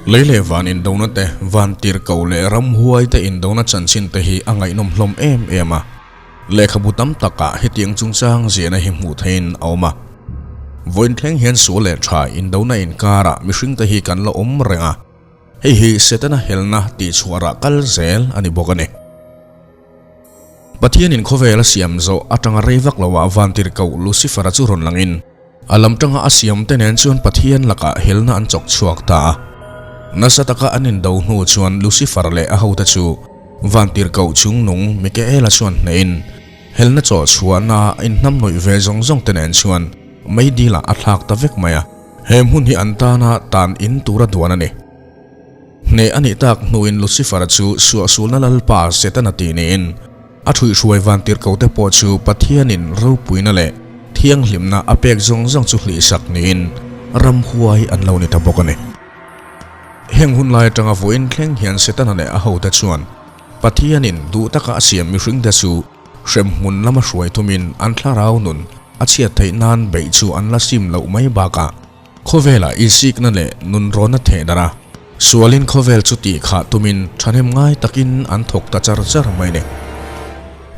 Lei leh van indona te, van tirhkoh leh ramhuai te indona chanchin te hi a ngaihnawm hlawm em em a. Lehkhabu tam takah hetiang chungchang ziahna hi hmuh theihin a awm a. Vawiin thleng hian sual leh tha indona inkarah mihringte hi kan la awm reng a. Hei hi Setana helna tihchhuah rah kal zel a ni bawk a ni. Pathianin khawvel a siam zawh atanga rei vak loah vantirhkoh Lucifer-a chu rawn langin a lam tanga a siamte nen chuan Pathian lakah helna an chawk chhuak ta a. Nasa taka an indo hnu chuan Lucifer leh a hote chu vantirhkoh chungnung Mikaela chuan hnehin helna chawh chhuahna a inhnamhnawih ve zawng zawngte nen chuan meidilah a thlak ta vek mai a. He hmun hi an tana tan in tura duan a ni. Hneh a nih tak hnuin Lucifer-a chu suahsulna lalpa Setana tih niin a ṭhuihhruai vantirhkote pawh chu Pathianin ropuina leh thianghlimna a pek zawng zawng chu hlihsak niin ramhuai an lo ni ta bawk a ni. Heng hun lai aṭanga vawiin thleng hian Setana leh a hote chuan Pathianin duh taka a siam mihringte chu Hremhmun lama hruai tumin an thlarau nun a chhiat theih nan beih chu an la sim loh mai bakah khawvelah insikna leh nunrawnna theh darh a, sualin khawvel chu tih khah tumin thahnem ngai takin an thawk ta char char mai ni.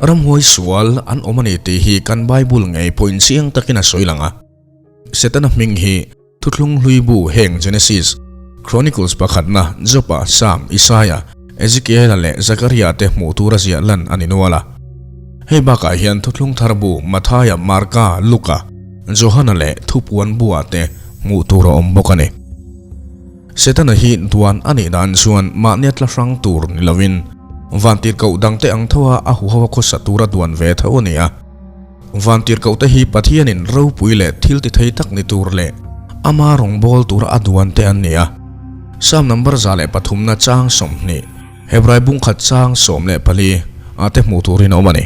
Ramhuai sual an awm a ni tih hi kan Bible ngei pawhin chiang takin a sawi lang a. Setana hming hi Thuthlung hlui bu heng Genesis, Chronicles pakhatna, Jopa, Psalm, Isaia, Ezekiela leh Zakaria te hmuh tura ziah lan a ni nual a. Hei bakah hian Thuthlung thar bu Mathaia, Marka, Luka, Johana leh Thupuan buah te hmuh tur a awm bawk a ni. Setana hi duan a nih dan chuan mahnia tla hrang tur ni lovin vantirhkoh dangte ang tho a a huho a khawsa tura duan ve tho a ni a. Vantirhkohte hi Pathianin ropui leh thil ti thei tak ni tur leh ama rawngbâwl tura a duan te an ni a. Psalm number 103 na chang 20, Hebrai bungkhat chang 14 ah te hmuh turin a awm a ni.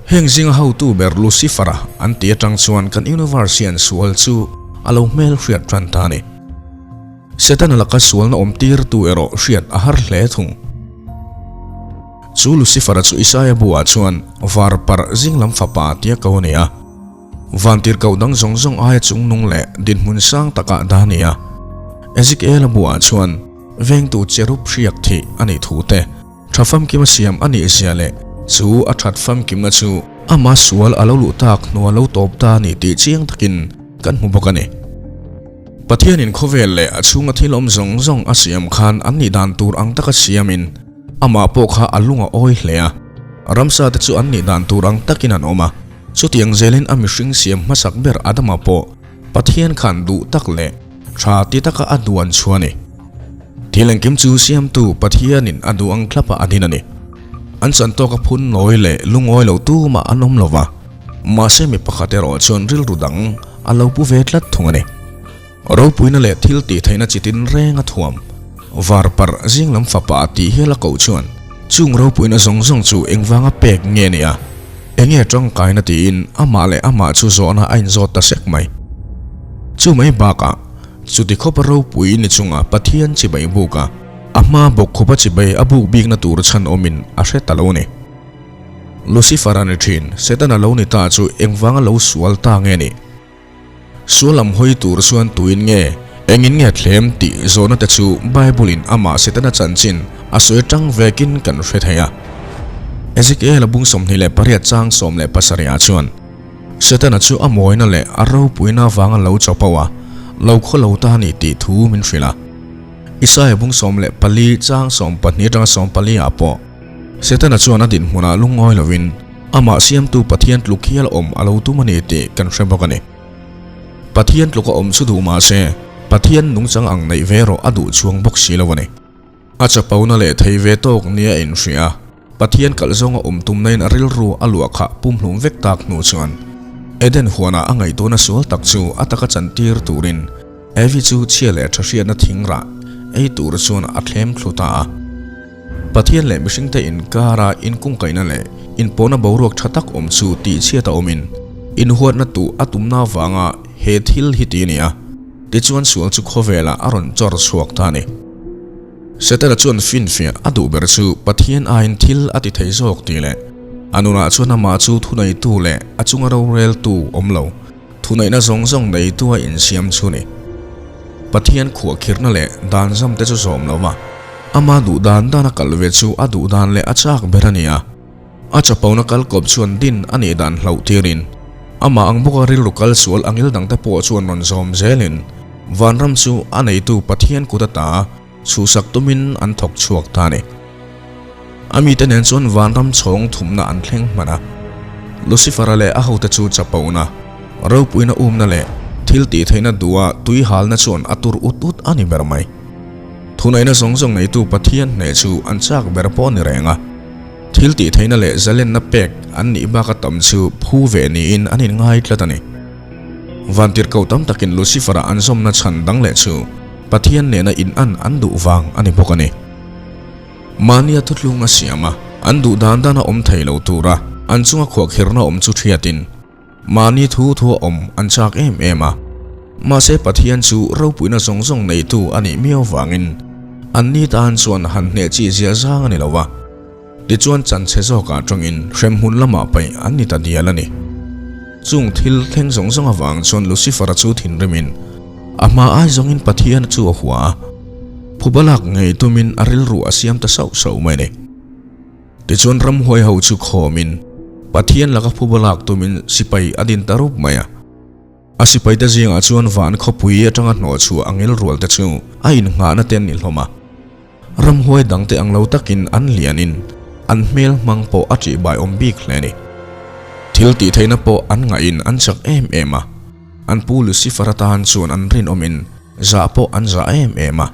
Heng zinga hotu ber Lucifer-a an ti atang chuan kan universe hian sual chu a lo hmel hriat tan ta a ni. Setana laka sualna awm tirtu erawh hriat a har hle thung. Chu Lucifer-a chu Isaia buah chuan var parh zing lam fapa tia ko a ni a. Vantirhkoh dang zawng zawng aia chungnung leh dinhmun sang takah dah a ni a. Ezekiel-a buah chuan vengtu cherub hriak thih a nih thu te, tha famkim a siam a nih zia leh chu a that famkimna chu ama sual a lo luh tak hnua lo tawp ta a ni tih chiang takin kan hmu bawk a ni. Pathianin khawvel leh a chhunga thil awm zawng zawng a siam khan an nih dan tur ang taka siamin Amah pawh kha a lung a awi hle a, ramsa te chu an nih dan tur ang takin an awm a, chutiang zelin a mihring siam hmasak ber Adama pawh Pathian khan duh tak leh tha ti taka a duan chu a ni. Thil engkim chu siamtu Pathianin a duh ang thlapa a din a ni. An chan tawka phun nawi leh lungawi lo tumah an awm lo va, mahse mi pakhat erawh chuan rilru dang a lo pu ve tlat thung a ni. Ropuina leh thil tih theihna chi tin reng a thuam. Var parh zing lam fapa tih hial a koh chuan chung ropuina zawng zawng chu engvanga pek nge ni a, enge tangkaina tiin amah leh amah chu zawhna a inzawt ta sek mai. Chu mai bakah chuti khawpa ropui ni chunga Pathian chibai buk a, a hma bawk khawpa chibai a buk bikna tur chhan awmin a hre ta lo a ni. Lucifer-a ni thin, Setana lo ni ta chu engvanga lo sual ta nge ni? Sual lam hawi tur chuan tuin nge, engin nge thlem tih zawhna te chu Bible-in amah Setana chanchin a sawi atang vekin kan hre thei a. Ezekiel-a bung 28 chang 17 ah chuan, Setana chu a mawina leh a ropuina avanga lo chapo a, lo khaw lo ta a ni tih thu min hrilh a. Isaia bung 14 chang 12 atanga 14 ah pawh, Setana chuan a dinhmunah lungawi lovin amah siamtu Pathian tluk hial awm a lo tum a ni tih kan hre bawk a ni. Pathian tluka awm chu duh mah se, Pathian nungchang ang neih ve erawh a duh chuang bawk si lo a ni. A chapona leh thei ve tawk nia a inhria a, Pathian kalh zawnga awm tumnain a rilru a luah khah pumhlum vek tak hnu chuan Eden huanah a ngaihtuahna sual tak chu a taka chantir turin Evi chu chhia leh tha hriatna thing rah ei tur chuan a thlem thlu ta a. Pathian leh mihringte inkara inkungkaihna leh inpawhna boruak tha tak awm chu tihchhiat a awmin, inhuatna tuh a tumna avanga he thil hi ti a ni a, tichuan sual chu khawvelah a rawn chawr chhuak ta a ni. Setana chuan finfiah a duh ber chu Pathian aiin thil a ti thei zawk tih leh a nunah chuan amah chu thuneitu leh a chunga roreltu awm lo, Thuneihna zawng zawng neitu a insiam chu ni. Pathian khuahkhirhna leh dan zam te chu zawm lo va, ama duh dan dana kal ve chu a duh dan leh a chak ber a ni a. A chapona kal kawp chuan din a nih dan hlauh tirin, amah ang bawka rilru kal sual angil dangte pawh chuan rawn zawm zelin vanram chu a neitu Pathian kut ata chhuhsak tumin an thawk chhuak ta a ni. A mite nen chuan vanram chhawng thumna an thleng hman a. Lucifer-a leh a hote chu chapona, ropuina umna leh thil tih theihna duha tui halna chuan a tur ut ut a ni ber mai. Thuneihna zawng zawng neitu Pathian hneh chu an chak ber pawh a ni reng a. Thil tih theihna leh zalenna pek an nih baka tam chu phu ve niin an inngai tlat a ni. Vantirhkoh tam takin Lucifer-a an zawmna chhan dang leh chu Pathian nena inan an duh vang a ni bawk a ni. Mahnia thutlung a siam a, an duh dan dana awm thei lo tura an chunga khuahkhirhna awm chu thiatin mahni thu thu a awm an chak em em a. Mahse Pathian chu ropuina zawng zawng neitu a nih miau vangin anni tan chuan han hneh chi zia zang a ni lo va. Tichuan chanchhe zawkah tawngin hremhmun lamah paih an ni ta dial a ni. Chung thil thleng zawng zawng avang chuan Lucifer-a chu thinrimin a hma ai zawngin Pathian chu a hua a, phuba lak ngei tumin a rilru a siam ta sauh sauh mai a ni. Tichuan ramhuai ho chu khawmin Pathian laka phuba lak tumin sipai a din ta rup mai a. A sipaite zingah chuan van khawpui atanga hnawh chhuah a ngil rual te chu a innghahna te an ni hlawm a. Ramhuai dangte ang lo takin an lianin an hmel hmang pawh a ṭihbai awm bik hle a ni. Thil tih theihna pawh an ngahin an chak em em a, an pu Lucifer atan chuan an rinawmin zah pawh an zah em em a.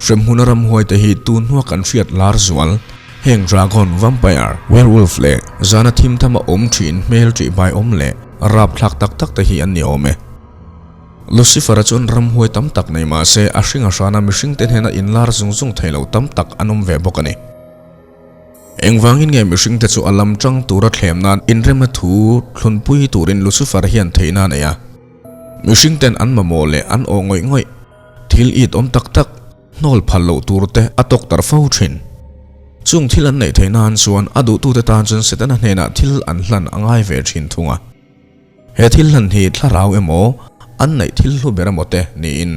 Hremhmuna ramhuaite hi tun hnua kan hriat lar zual, heng dragon, vampire, werewolf leh zana thim thama awm thin hmel ṭihbai awm leh rapthlak tak tak te hi an ni awm e. Lucifer-a chuan ramhuai tam tak nei mah se a hring a hrana mihringte hnena inlar zung zung thei lo tam tak an awm ve bawk a ni. Engvangin nge mihringte chu a lam ṭang tura thlem nan inremna thu thlunpui turin Lucifer hian theihna a nei a? Mihringten an mamawh leh an aw ngawih ngawih. Thil it awm tak tak, hnawl phal loh tur te a tawk tar fo thin. Chung thil an neih theih nan chuan a duhtute tan chuan Setana hnenah thil an hlan a ngai ve thin thung a. He thil hlan hi thlarau emaw, an neih thil hlu ber emaw te niin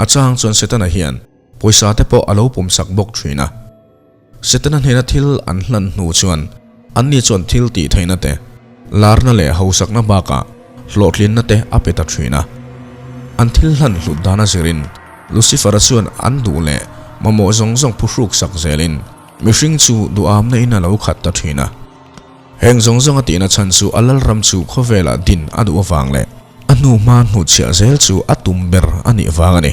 a chang chuan Setana hian pawisa te pawh a lo pawmsak bawk thin a. Setana hnena thil an hlan hnu chuan anni chuan thil tih theihna te, larna leh hausakna bakah hlawhtlinna te a pe ta thin a. An thil hlan hlut dan a zirin Lucifer-a chuan an duh leh mamawh zawng zawng phuhruk sak zelin mihring chu duhamna in a lo khat ta thin a. Heng zawng zawng a tihna chhan chu a lalram chu khawvelah din a duh avang leh a hnu hma hnutchhiah zel chu a tum ber a nih vang a ni.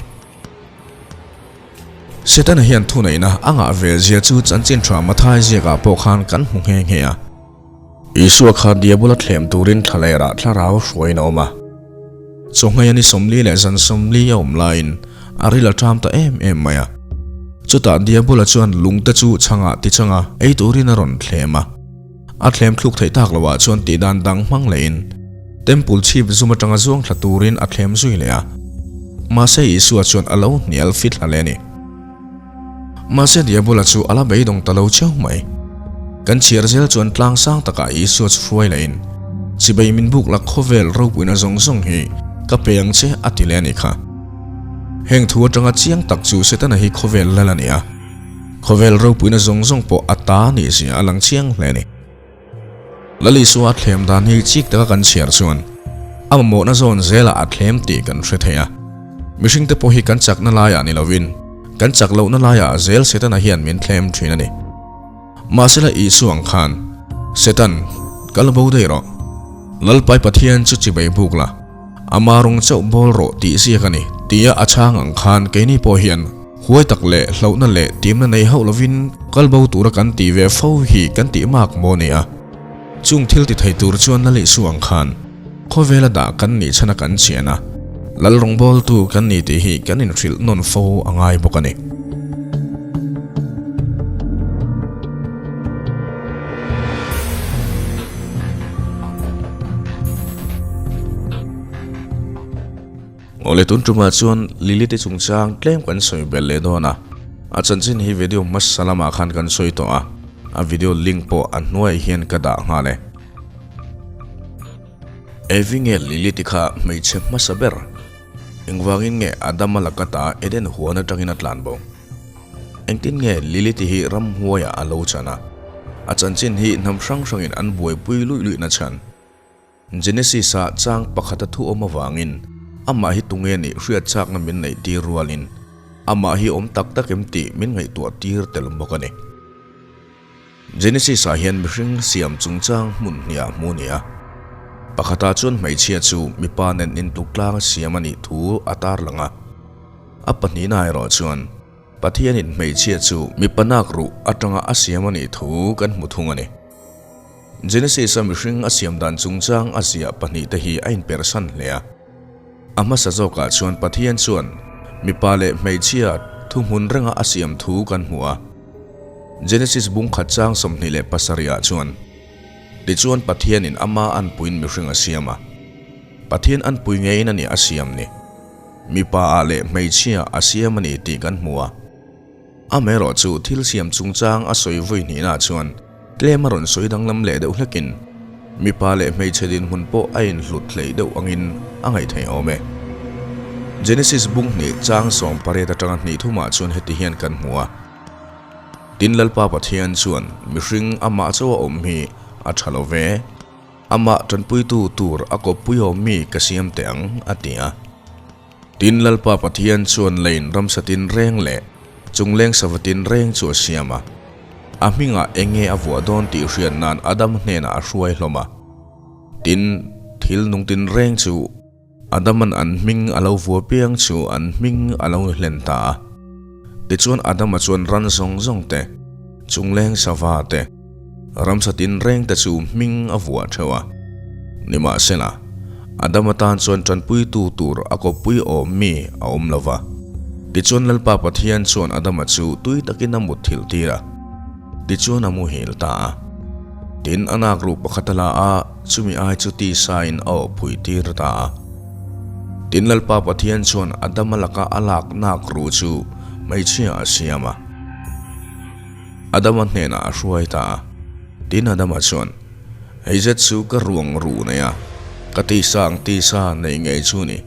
Setana hian thuneihna a ngah ve zia chu chanchin tha Mathai ziakah pawh khan kan hmu nghe nghe a. Isua kha Diabola thlem turin thlalerah thlarau hruaiin a awm a. Chawhmei a ni 40 leh zan 40 a awm laiin a ril a ṭam ta em em mai a. Chutah Diabola chuan lungte chu chhangah ti changa ei turin a rawn thlem a. A thlem thluk theih tak loah chuan tihdan dang hmang lehin Temple chhip zum atanga zuang thla turin a thlem zui leh a. Mahse Isua chuan a lo hnial fit hla leh a ni. Mahse Diabola chu a la beidawng ta lo cheu mai. Kan chhiar zel chuan tlang sang takah Isua chu hruai lehin, Chibei min buk la khawvel ropuina zawng zawng hi ka pe ang che a ti leh a ni kha. Heng thu atanga chiang tak chu Setana hi khawvel lal a ni a. Khawvel ropuina zawng zawng pawh a ta nih zia a lang chiang hle a ni. Lal Isua a thlem dan hi chik taka kan chhiar chuan a mamawhna zawn zelah a thlem tih kan hre thei a. Mihringte pawh hi kan chakna laiah ni lovin kan chak lohna laiah zel Setana hian min thlem thin a ni. Mahsela Isua ang khan, Setan, kal bo daih rawh. Lalpai Pathian chu chibai buk la. Ama rawng chauh bawl rawh tih ziak a ni, tia a chhang ang khan keini pawh hian huai tak leh hlauhna leh timna nei hauh lovin kal bo tura kan tih ve fo hi kan tih mak maw ni a. Chung thil ti thei tur chuan la leh suh ang khan khawvela dah kan nih chhana kan chian a, lal rawngbawltu kan ni tih hi kan inhrilh nawn fo a ngai bawk a ni. Awle tun tumah chuan Lily te chungchang tlem kan sawi belh leh dawn a, a chanchin hi video hmasa lamah khan kan sawi tawh a, a video link pawh a hnuaiah hian ka dah nghal e. Evi nge Lily te kha hmeichhe hmasa ber? Engvangin nge Adama laka ta Eden huan atangin a tlan bo? Engtin nge Lilith hi ramhuaiah a lo chan a? A chanchin hi hnam hrang hrangin an buaipui luih luihna chhan. Genesis-ah chang pakhata thu awm avangin amah hi tunge nih hriat chakna min neih tir rualin amah hi awm tak tak em tih min ngaihtuah tir tel bawk a ni. Genesis-ah hian mihring siam chungchang hmun hniah hmu a ni a. Pakhatah chuan hmeichhia chu mipa nen intluk tlanga siam a nih thu a tarlang a. A pahnihna erawh chuan Pathianin hmeichhia chu mipa nak ruh atanga a siam a nih thu kan hmu thung a ni. Genesis-a mihring a siam dan chungchang a ziah pahnihte hi a inperhsan hle a. A hmasa zawkah chuan Pathian chuan mipa leh hmeichhia thuhmun renga a siam thu kan hmu a. Genesis bung khat chang 27 ah chuan, Tichuan Pathianin ama anpuiin mihring a siam a. Pathian anpui ngeiin a ni a siam ni. Mipa ah leh hmeichhia a siam a ni tih kan hmu a. Amaherawh chu thil siam chungchang a sawi vawi hnihna chuan tlem a rawn sawi danglam leh deuh hlekin mipa leh hmeichhe dinhmun pawh a inhlut hleih deuh angin a ngaih theih awm e. Genesis bung hnih chang 18 atanga hnih thumah chuan heti hian kan hmu a, Tin Lalpa Pathian chuan mihring amah chauh a awm hi a tha lo ve. Amah tanpuitu tur a kawppui awm mi ka siam teh ang, a ti a. Tin, Lalpa Pathian chuan leiin ramsa tinreng leh chungleng sava tinreng chu a siam a. A hmingah eng nge a vuah dawn tih hriat nan Adam hnenah a hruai hlawm a. Tin, thil nung tinreng chu Adaman an hming a lo vuah piang chu an hming a lo ni hlen ta a. Tichuan Adama chuan ran zawng zawng te, chungleng sava te, Ramsa tinreng te chu hming a vuah theuh a. Nimahsela, Adama tan chuan tanpuitu tur a kawppui awm mi a awm lo va. Tichuan Lalpa Pathian chuan Adama chu tui takin a mut thilh tir a, tichuan a muhil ta a. Tin, a nak ruh pakhat a la a, chumi ai chu tisain a awhpui tir ta a. Tin, Lalpa Pathian chuan Adama laka a lak nak ruh chu hmeichhia a siam a. Adama hnenah a hruai ta a. Tin Adama chuan, Hei zet chu ka ruang ruh nei a, ka tisa ang tisa nei ngei chu ni.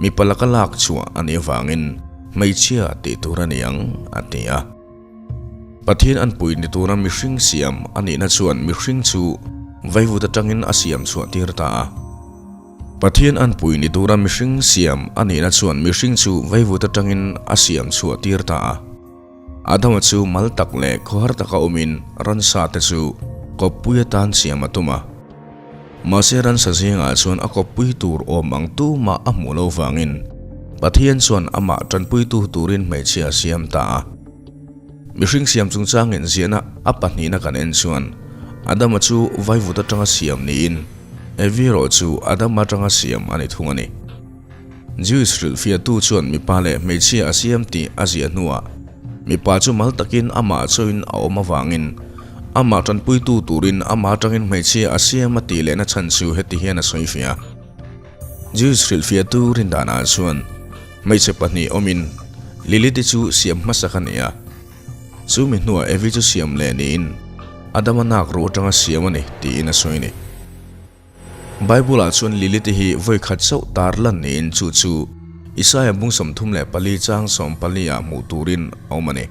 Mipa laka lak chhuah a nih avangin hmeichhia tih tur a ni ang, a ti a. Pathian an pui ni tura mihring siam a nihna chuan mihring chu vaivut atangin a siam chhuah tir ta a. Pathian an pui ni tura mihring siam a nihna chuan mihring chu vaivut atangin a siam chhuah tir ta a. Adama chu mal tak leh khawhar taka awmin ransa te chu kawppui atan siam a tum a. Mahse ransa zingah chuan a kawppui tur awm ang tumah a hmuh lo vangin Pathian chuan amah tanpuitu turin hmeichhia a siam ta a. Mihring siam chungchangin ziahna a pahnihna kan en chuan Adama chu vaivut atanga siam niin Evi erawh chu Adama atanga siam a ni thung a ni. Jewish hrilhfiahtu chuan mipa leh hmeichhia a siam tih a ziah hnuah mipa chu mal takin amah chauhin a awm avangin amah tanpuitu turin amah atangin hmeichhia a siam a tih lehna chhan chu heti hian a sawi fiah. Jewish hrilhfiahtu rindanah chuan hmeichhe pahnih awmin Lilith-i chu siam hmasak a ni a, chumi hnuah Evi chu siam leh niin Adama nak ruh atanga siam a ni tiin a sawi a ni. Bible-ah chuan Lilith-i hi vawi khat chauh tar lan niin chu chu Isaia bung 34 chang 14 ah hmuh turin a awm a ni.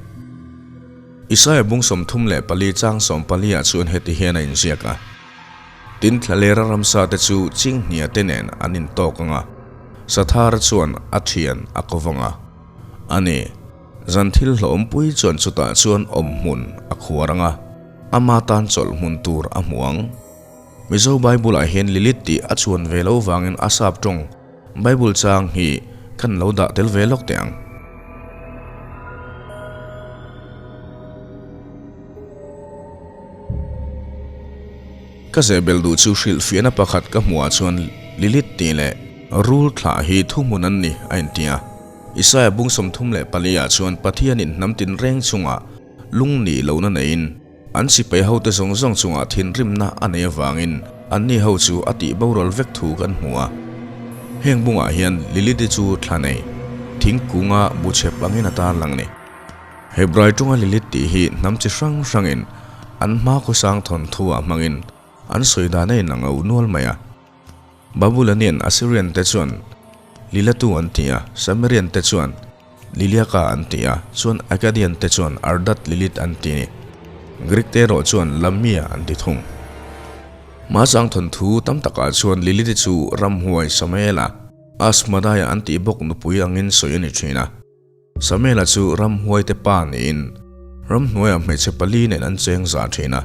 Isaia bung 34 chang 14 ah chuan heti hian a inziak a, Tin, thlalera ramsa te chu chinghnia te nen an intawk ang a, Sathara chuan a thian a ko vang a, a ni, zan thil hlawhawmpui chuan chutah chuan awmhmun a khuar ang a, ama tan chawlh hmun tur a hmu ang. Mizo Bible-ah hian Lilith tih a chuan ve lo vangin a sap tawng Bible chang hi kan lo dah tel ve lawk teh ang. Ka zehbel duh chu hrilhfiahna pakhat ka hmuhah chuan Lilith tih leh Rul thlah hi thuhmun an ni a inti a. Isaia bung 34 ah chuan Pathianin hnam tinreng chungah lung nih lohna neiin, An sipai hote zawng zawng chungah thinrimna a nei avangin anni ho chu a tih boral vek thu kan hmu a. Heng bungah hian Lilith-i chu thla nei, thingkunga bu chhep angin a tarlang a ni. Hebrai tawnga Lilith tih hi hnam chi hrang hrangin an hma khawsang thawnthu-ah hmangin an sawi dan a inang au nual mai a. Babylonian Assyrian te chuan Lilatu an ti a, Samarian te chuan Liliaka an ti a, chuan Akkadian te chuan Ardat Lilith an ti a ni. Greek te erawh chuan Lamia an ti thung. Hmasang thawnthu tam takah chuan Lilith-i chu ramhuai Samaela, Asmadaia an tih bawk nupui angin sawi a ni thin a. Samuela chu ramhuaite pa niin ramhnuaiah hmeichhe pali nen an cheng zah thin a.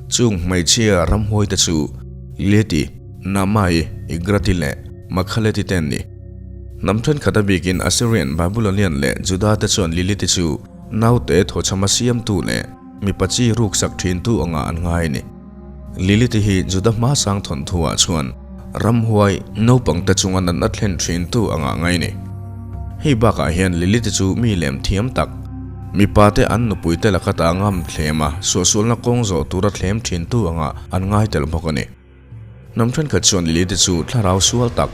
Chung hmeichhia ramhuaite chu Leti, Naamai, Igrati leh Makhaleti te an ni. Hnam thenkhat a bikin Assyrian, Babylonian leh Juda te chuan Lilith-i chu naute thawchhama siamtu leh mipa chi ruksak thintu angah an ngai a ni. Lilith-i hi Juda hmasang thawnthuah chuan ramhuai naupangte chunga natna thlen thintu angah ngai ni. Hei bakah hian Lilith-i chu mi lem thiam tak, mipate an nupuite laka ta ngam thlem a, suahsualna kawng zawh tura thlem thintu angah an ngai tel bawk a ni. Hnam thenkhat chuan Lilith-i chu thlarau sual tak,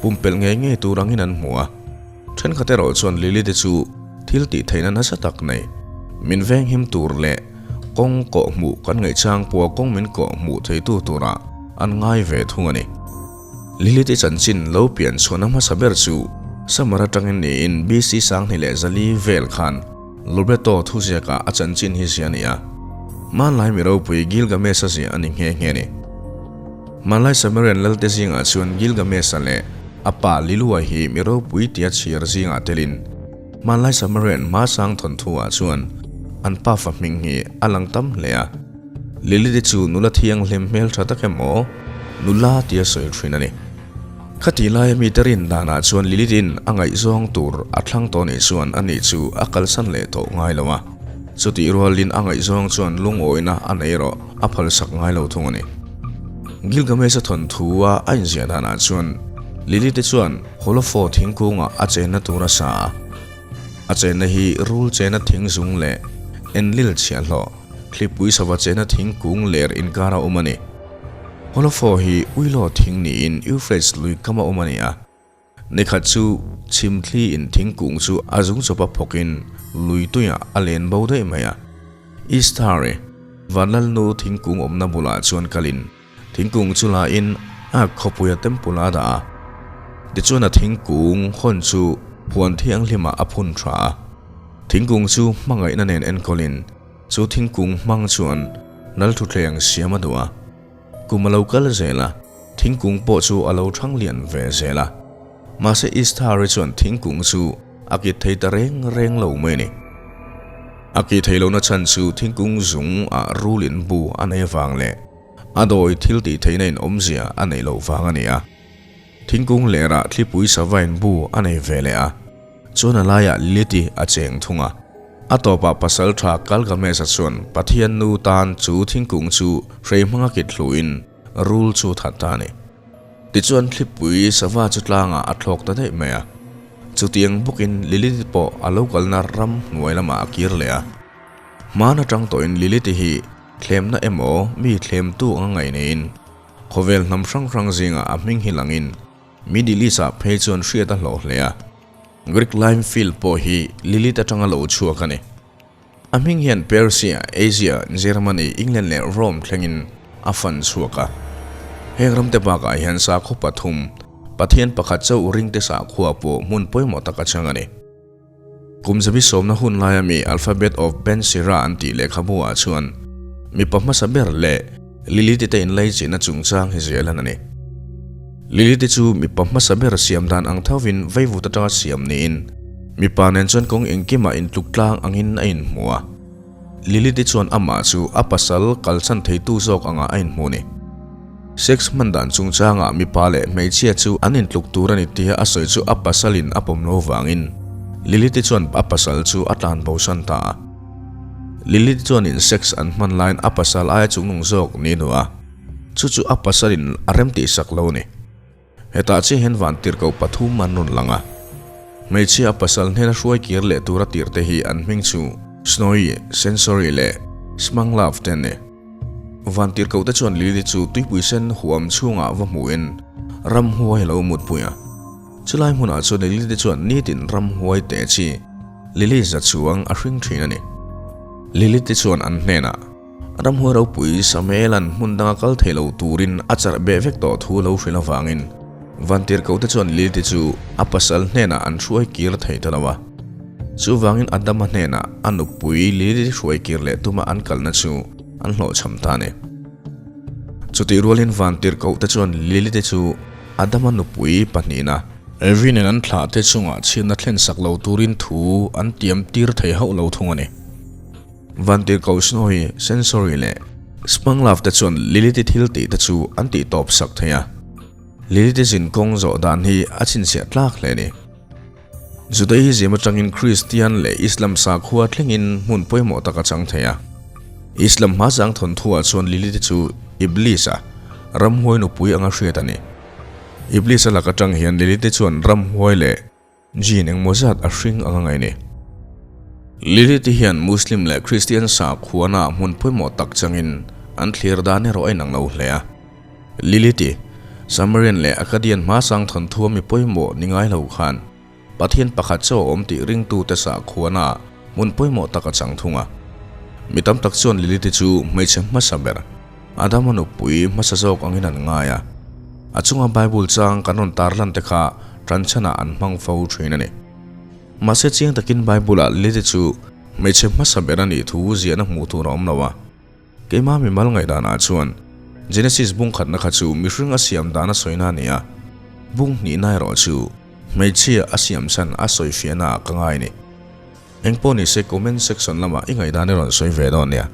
pumpelh ngei ngei tur angin an hmu a. Thenkhat erawh chuan Lilith-i chu thil tih theihna nasa tak nei, min venghim tur leh kawng kawh hmuh kan ngaihchang pawha kawng min kawh hmuh theitu turah an ngai ve thung a ni. Lilith-i chanchin lo pian chhuahna hmasa ber chu Summer atangin niin BC 2004 vel khan Loreto thuziakah a chanchin hi zia a ni a, hmanlai mi ropui Gilgamesh-a zia a ni nghe nghe a ni. Hmanlai Sumerian lalte zingah chuan Gilgamesh-a leh a pa Lilua hi mi ropui tia chhiar zingah telin hmanlai Sumerian hmasang thawnthu-ah chuan an pafa hming hi a lang tam hle a. Lilith-i chu nula thianghlim hmeltha tak emaw nula tia sawi thin a ni. Khati laia mite rin danah chuan Lilith-in a ngaihzawng tur a thlang tawh nih chuan ani chu a kalsan leh tawh ngai lo a. Chutih rualin a ngaihzawng chuan lungawina a nei erawh a phalsak ngai lo thung a ni. Gilgamesh-a thawnthu-a a inziah danah chuan Lilith-i chuan Holofo thingkungah a chenna tur a sa a. A chenna hi rul chena thing zung leh Enlil chhiahhlawh, thlipui sava chena thingkung ler inkara awm a ni. Holofo hi Uilaw thing niin Euphrates lui kama awm a ni a. Nikhat chu chhimthli in thingkung chu a zung chawpa phawkin lui tuiah a len bo daih mai a. Isthari, Vanlalnu thingkung awmna bulah chuan kalin thingkung chu lain a khawpuia temple a dah a. Tichuan a thingkung hawn chu huan thianghlimah a phun tha a. Thingkung chu hmangaihna nen enkawlin Chu thingkung hmang chuan Lalthuthleng siam a duh a, kum a lo kal zel a, thingkung pawh chu a lo thang lian ve zel a. Mahse Isthari chuan thingkung chu a kit thei ta reng reng lo mai a ni. A kih thei lohna chhan chu thingkung zung ah rulin bu a nei avang leh a dawi thil tih theihna in awmzia a neih loh vang a ni a. Thingkung lerah thlipui savain bu a nei ve leh a. Chuan a laiah Lilith-i a cheng thung a. A tawpah pasal tha Kalgamesh-a chuan Pathian nu tan chu thingkung chu hrei hmanga kit hluin rul chu that ta a ni. Tichuan thlipui sava chu tlangah a thlawk ta daih mai a. Chutiang bawkin Lilith-i pawh a lo kalna ram hnuai lamah a kir leh a. Hmaan atang tawhin Lilith-i hi thlemna emaw mi thlemtu anga ngaih neiin khawvel hnam hrang hrang zingah a hming hi langin Middle East-ah phei chuan hriat a hlawh hle a, Greek lime field pawh hi Lilith atanga lo chhuak a ni. A hming hian Persia, Asia, Germany, England leh Rome thlengin a fan chhuak a. Heng ramte bakah hian sakhaw pathum, Pathian pakhat chauh ringte sakhua pawh hmun pawimawh tak a chang a ni. Kum zabi sawmna hun laia mi Alphabet of Ben Sira an tih lehkhabu ah chuan mipa hmasa ber leh Lilith-i te inlaichihna chungchang hi ziah lan a ni. Lilith-i chu mipa hmasa ber siam dan ang thovin vaivut atanga siam niin mipa nen chuan kawng engkimah intluk tlang angin a inhmu a. Lilith-i chuan amah chu a pasal kalchhan theitu zawk angah a inhmu ni. Sex hman dan chungchangah mipa leh hmeichhia chu an intluk tur a ni tia a sawi chu a pasalin a pawm lo vangin Lilith-i chuan a pasal chu a tlan bosan ta a. Lilith-i chuanin sex an hman laiin a pasal aia chungnung zawk ni duh a, chu chu a pasalin a remtihsak lo a ni. Hetah chiah hian vantirhkoh pathum an rawn lang a. Hmeichhia a pasal hnena hruai kir leh tura tirhte hi an hming chu Snowy, Sensory leh Smanglove te an ni. Vantirhkohte chuan Lily chu tuipui sen huam chhungah va hmuhin ramhuai a lo mutpui a. Chulai hmunah chuan Lily te chuan nitin ramhuai teh chi Lily za chuang a hring thin a ni. Lily te chuan an hnenah. Ramhuai ropui Samuela'n hmun danga kal thei lo turin a charh beh vek tawh thu lo hrilh avangin Vantirhkohte chuan Lilith-i chu a pasal hnenah an hruai kir thei ta lo a. Chuvangin Adama hnenah a nupui Lilith-i hruai kir leh tuma an kalna chu an hlawhchham ta a ni. Chutih rualin Vantirhkohte chuan Lilith-i chu Adama nupui pahnihna, Evi nen an thlahte chungah chhiatna thlen sak lo turin thu an tiam tir thei hauh lo thung a ni. Vantirhkoh Snowy, Sensory leh Spanglove te chuan Lilith-i thil tih te chu an tih tawp sak thei a. Lilith-i zin kawng zawh dan hi a chhinchhiah tlak hle a ni. Judaism atangin Kristian leh Islam sakhua thlengin hmun pawimawh tak a chang thei a. Islam hmasang thawnthuah chuan Lilith-i chu Iblis-a, ramhuai nupui anga hriat a ni. Iblis-a lak atang hian Lilith-i chuan ramhuai leh Jinn engmaw zat a hring anga ngaih a ni. Lilith-i hian Muslim leh Kristian sakhuana hmun pawimawh tak changin an thlir dan erawh a inang lo hle a. Lilith-i, Sumerian leh Akkadian hmasang thawnthua mi pawimawh ni ngai lo khan Pathian pakhat chaw a awm tih ringtute sakhuana hmun pawimawh tak a chang thung a. Mi tam tak chuan Lilith-i chu hmeichhe hmasa ber, Adama nupui hmasa zawk angin an ngai a. A chunga Bible chang kan rawn tarlan te kha tanchhanah an hmang fo thin a ni. Mahse chiang takin Bible-ah Lilith-i chu hmeichhe hmasa ber a nih thu ziahna hmuh tur a awm lo a. Keimah mimal ngaihdanah chuan Genesis bung khatna kha chu mihring a siam dan a sawina a ni a, bung hnihna erawh chu hmeichhia a siam chhan a sawifiahnaah ka ngai a ni. Engpawh nise comment section lamah i ngaihdan i rawn sawi ve dawn nia.